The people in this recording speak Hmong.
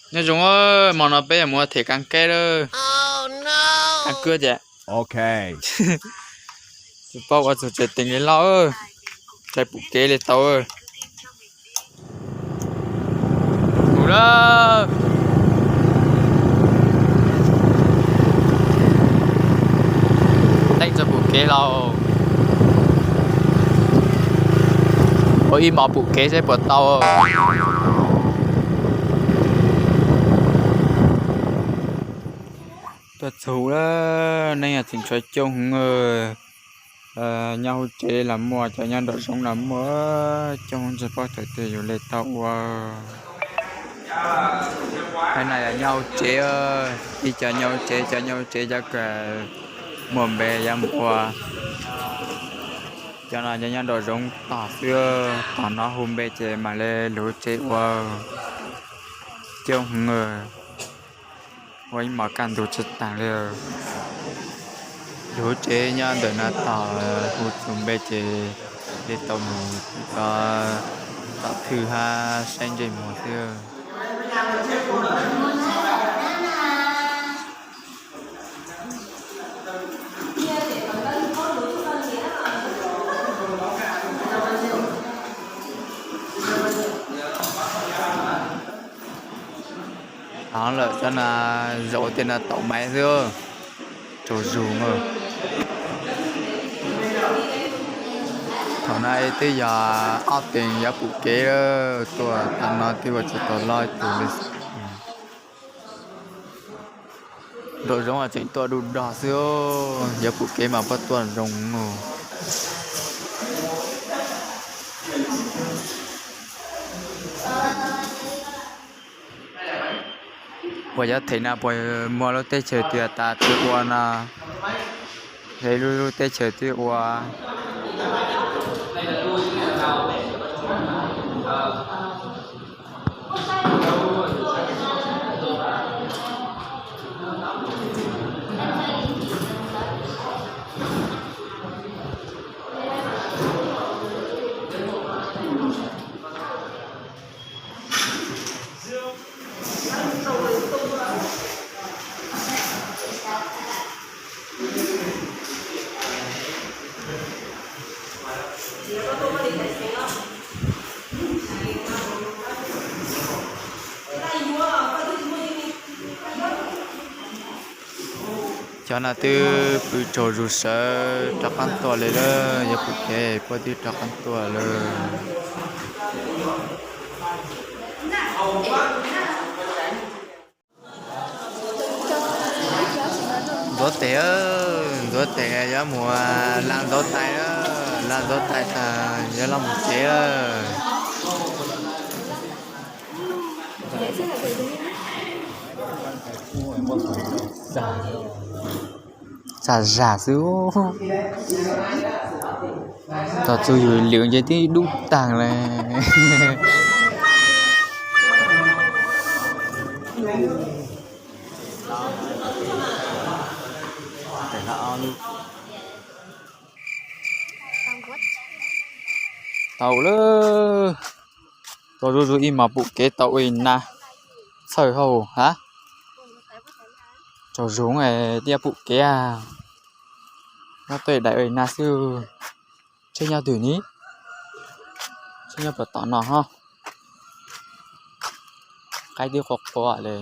Nyob zoo, hmo no peb yuav mus ua them kab keb lawm. Kab keb tias, tsis paub ua txog tsev teem li lauj, tsis pum kev li tau. Mus lawm. Teem tsis pum kev lauj. Ua ib hmos pum kev seb puas tau. Tuaj txog lawm, neeg tseem tshuav coob heev. Nyob hauv tsev los muaj, cov nyob nraum zoov los muaj, coob heev tsis paub thaum twg yuav li tau ua. Qhov no yog nyob hauv tsev, ib cov nyob hauv tsev, cov nyob hauv tsev cov kawm muaj npe yuav mus ua. Cov no cov nyob nraum zoov tog xwb, tom no hu npe ces mam li lug tsev ua. Coob heev, ua ib hmos kaj ntug tsis taag li. Lug tsev nyob ntawm no tog, hu txug npe ces li tau mus, tom thwj hab saib ntsej muag xwb. Tog lawm, cov no zaum tias no taum maiv xwb, tsaug zug. Thaum no twb yog ob teev yuav pum kev lawm, tuaj tag no twb ua tsis tau loj ib tug li. Nraum zoov tseem tuaj du dog xwb, yuav pum kev mas puab tuaj zoo. Puas yuav them no puas muaj lub teb chaws twg tas twb ua no, lub teb chaws twb ua. Cov no twb pw tsaug zug sawv rov qab tuaj li lawm, yuav pum kev puab twb rov qab tuaj lawm. Ntxuav tes, ntxuav tes yuav mus la ntxuav tais, la ntxuav tais tas yuav los mus tsev lawm. Txaj zag xwb. Tos txug yus lwm ces twb dub taag li. Tau lawm, tau zuj zus ib hmos pum kev tau ua ib nag txhawj hauj hab. Tsaug zug, twb yuav pum kev, nyob tuaj daim ua ib nag xwb. Tsheb nyob twg ni? Tsheb nyob puag tom no hov. Qaib twb qua qua li.